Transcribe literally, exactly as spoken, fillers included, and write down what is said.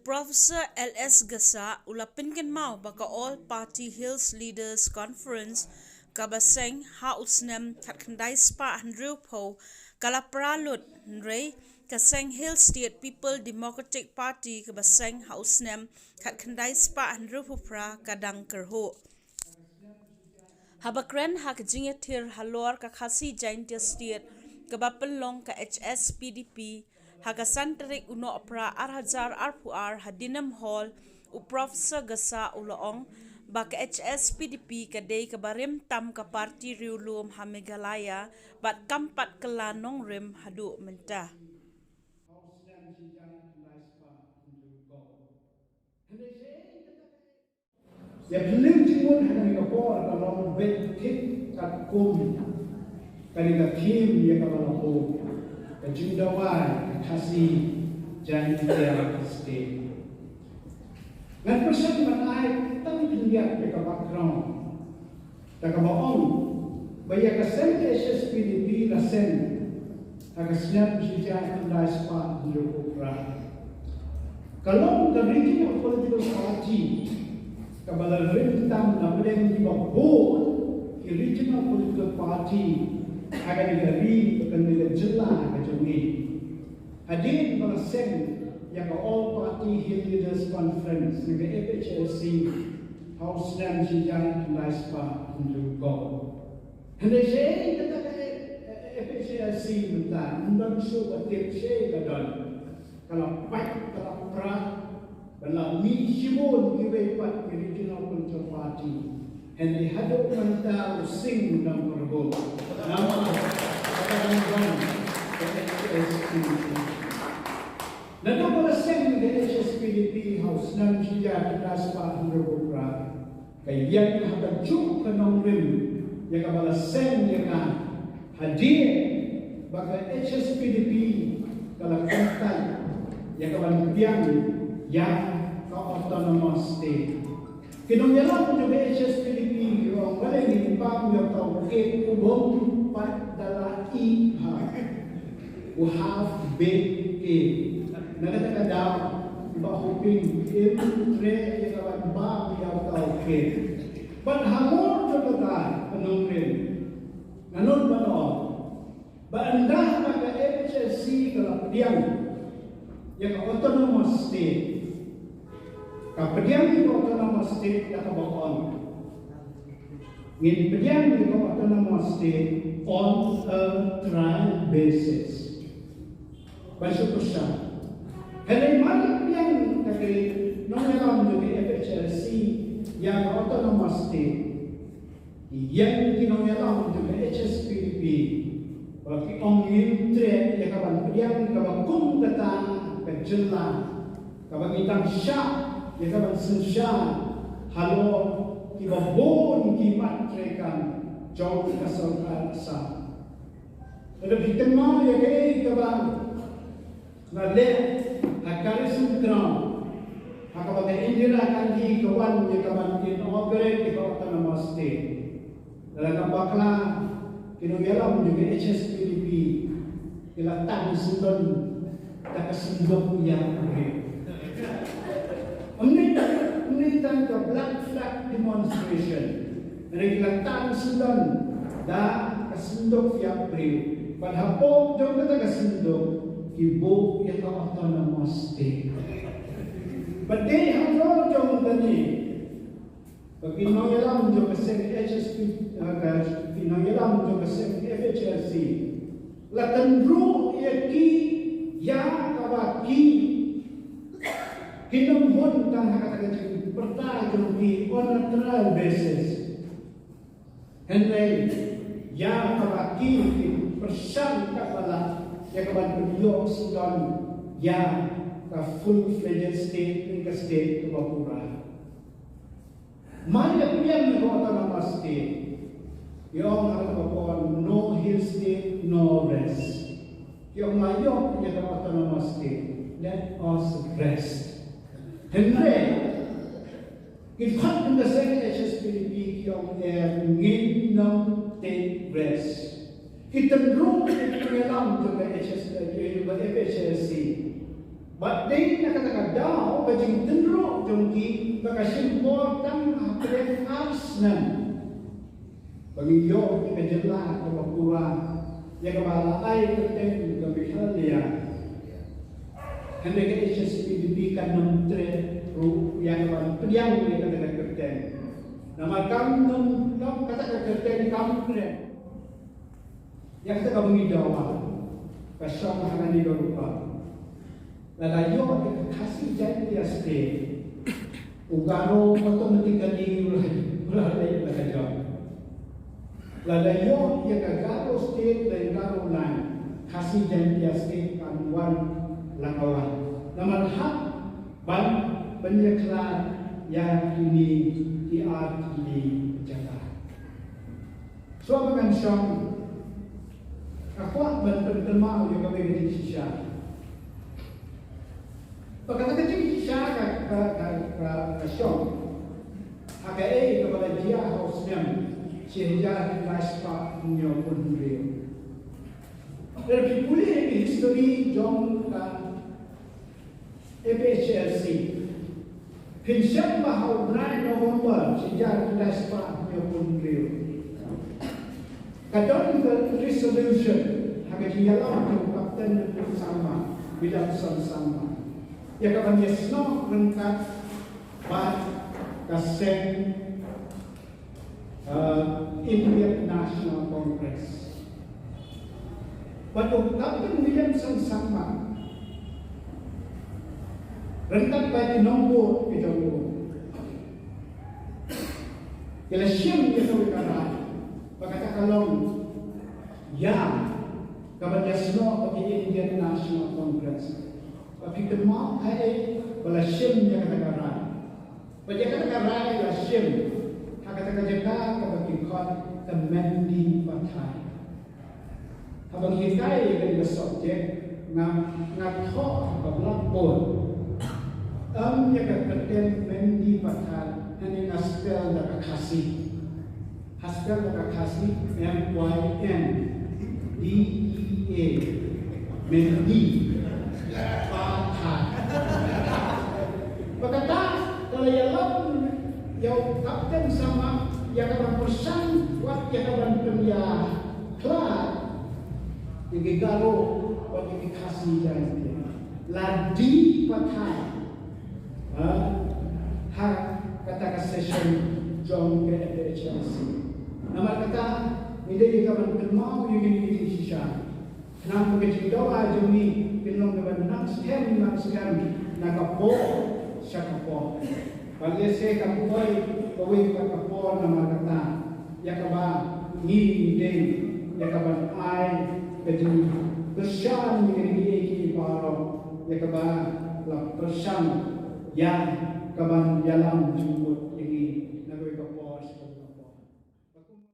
Professor L S Gasa u la pynkynmaw ba ka All Party Hills Leaders Conference kaba seng ha u snem khatkhyndai spah hynriewphew ka la pra lut, hynrei ka seng Hill State People Democratic Party kaba seng ha u snem khatkhyndai spah hynriewphew phra ka dang kyrhuh. Haba kren ha ka jingïathir halor ka Khasi Jaintia State kaba pynlong ka H S P D P ha ka san tarik u Nohprah ar hajar arphew ar ha Dinham Hall, u Professor Gasa u la ong ba ka H S P D P ka dei kaba rim tam ka party riewlum ha Meghalaya bad kam pat kylla nongrim haduh mynta. Ïa pynlong jingmut ha kane ka por ka long beit thik katkum kane ka theme ïa kaba la buh, ka jingdawa ïa ka Khasi Jaintia State. Ngan pyrshang ban ai tang khyndiat ïa ka background. Da kaba ong ba ïa ka seng H S P D P la seng ha ka snem shi hajar khyndai spah hynriewphew phra. Ka long ka regional political party kaba la rim tam na pdeng kiba bun ki regional political party ha kane ka ri, ha kane ka jylla ka jong ngi. Hadien ba la seng ïa ka All Party Hill Leaders Conference ne ka F H L C ha u snem shi hajar khyndai spah hynriewphew. Hynrei shaei kata ka F H L C mynta, ym don shuh ba tip shaei ka don. Ka la pait, ka la pra, ka la mih shibun kiwei pat ki regional political party. Hynrei haduh mynta u sing u dang kyrhuh. Namar kata ka dang don ka H S P D P. Naduh ba la seng ka H S P D P ha u snem shi hajar khyndai spah hynriewphew phra, ka ïeng ha kajuh ka nongrim ïa kaba la seng ïa ka, hadien ba ka H S P D P ka la kyntait ïa ka ban pdiang ïa ka Autonomous State. Ki nongïalam jong ka H S P D P ki ong, balei ngin bam ïa uta u cake u bym pat da la ih bha, u half baked cake. Na kata ka daw Bah Hoping im treh ïa ka ban bam ïa uta u cake. Bad halor jong kata ka nongrim, naduh ba la Ba ynda ba ka F H L C ka la pdiang ïa ka Autonomous State, ka pdiang ïa ka Autonomous State da kaba ong, ngin pdiang ïa ka Autonomous State on a trial basis. Ban shu pyrshang. Hynrei mar la pdiang da ki nongïalam jong ka F H L C ïa ka Autonomous State, ïa ki nongïalam jong ka H S P D P, ba ki ong ngim treh ïa ka ban pdiang kaba kum kata ka jylla, kaba ngi dang shah ïa ka ban synshar halor kiba bun ki mat treikam jong ka sorkar Assam. Lada phi kynmaw ïa kaei kaba la leh ha Garrison Ground ha kaba ka Indira Gandhi ka wan ïa ka ban inaugurate ïa ka Autonomous State. Lada ngam bakla, ki nongïalam jong ka H S P D P ki la tan syndon da ka synduk ïap briew. Ym dei tang, ym dei tang ka Black Flag Demonstration, hynrei ki la tan syndon da ka synduk ïap briew. Bad hapoh jong kata ka synduk ki buh ïa ka Autonomous State. Bad dei halor jong kane ba ki nongïalam jong ka seng H S P, eh, ka, ki nongïalam jong ka seng F H L C la tynruh ïa ki ïa kaba ki, kin ym hun tang ha kata ka jingpyrta jong ki on a trial basis, hynrei ïa kaba ki, ki pyrshang katba lah ïa ka ban pynïoh syndon ïa ka full-fledged state, ka state kaba pura. Mar ïa pdiang ïa ka Autonomous State, ïa ong ha kaba ong, no hill state, no rest. Ïa ong, ma ïoh ïa ka Autonomous State, let us rest. Hynrei ki khot jong ka seng H S P D P ki ong, eh, ngin ym take rest. Ki tynruh ïa ki nongïalam jong ka H S P D P, jong ka F H L C. Bad dei na kata ka daw ka jingtynruh jong ki ba ka shim por tang hapdeng ar snem ba ngi ïoh ïa ka jylla kaba pura, ïa kaba la ai kyrteng ka Meghalaya. Hynrei ka H S P D P kan ym treh ruh ïa kaban pdiang ïa kata ka kyrteng. Namar kam nym, kam, kata ka kyrteng kam treh. Ïa kata kaba ngi dawa ka shong ha kane ka rukom. Lada ïoh ïa ka Khasi Jaintia State, u Garo automatically u la, u la leit la ka jong. Lada ïoh ïa ka Garo State lane Garo Land, Khasi Jaintia State kan wan la ka wan. Namar hap ban pynïakhlad ïa kine ki ar tylli ki jaka. Shuwa ba ngan shong, nga kwah ban pynkynmaw ïa kawei ka jingshisha. Ba kata ka jingshisha ka, ka, ka, ka, ka shong ha kaei kaba la jia ha u snem shi hajar khyndai spah hynñiewphew hynriew. Lada phi pule ïa ka history jong ka A P H L C, phin shem ba ha u bnai November shi hajar khyndai spah hynñiewphew hynriew, ka don ka resolution ha ka jingïalam jong u Captain Sangma, Williamson Sangma, ïa kaban ïasnoh ryngkat bad ka seng, uh, Indian National Congress. Bad u Captain Williamson Sangma ryngkat bad ki nongbud ki jong u ki la shim ïa kawei ka rai ba kata ka long ïa kaban ïasnoh bad ki Indian National Congress. Ba phi kynmaw kaei ba la shim ïa kata ka rai. Bad ïa kata ka rai la shim ha kata ka jaka kaba ki khot ka Mendipathar. Haba ngi hikai ïa kane ka subject, nga, nga thoh ha ka blackboard. Ym ïa ka kyrteng Mendipathar, hangne nga spell da ka Khasi. Ha spell da ka Khasi, M Y N D E A. Mendi. Pathar. Ba kata ka la ïalam ïa u Captain Sangma ïa kaban pyrshang wat ïa kaban pynïakhlad ïa ki Garo bad ïa ki Khasi Jaintia. La die pathar. Ha, ha kata ka session jong ka A P H L C. Namar kata ngi dei ïa kaban kynmaw ïa kine ki jingshisha. Khnang ba ka jingdawa jong ngi kin long kaba nang skhem nang skhem na ka por sha ka por. Ba lehse ka poi kawei pat ka por namar kata ïa kaba ngi dei ïa kaban ai ka jingkyrshan ïa kine kiei kiei baroh ïa kaba la pyrshang ïa kaban ïalam jingmut.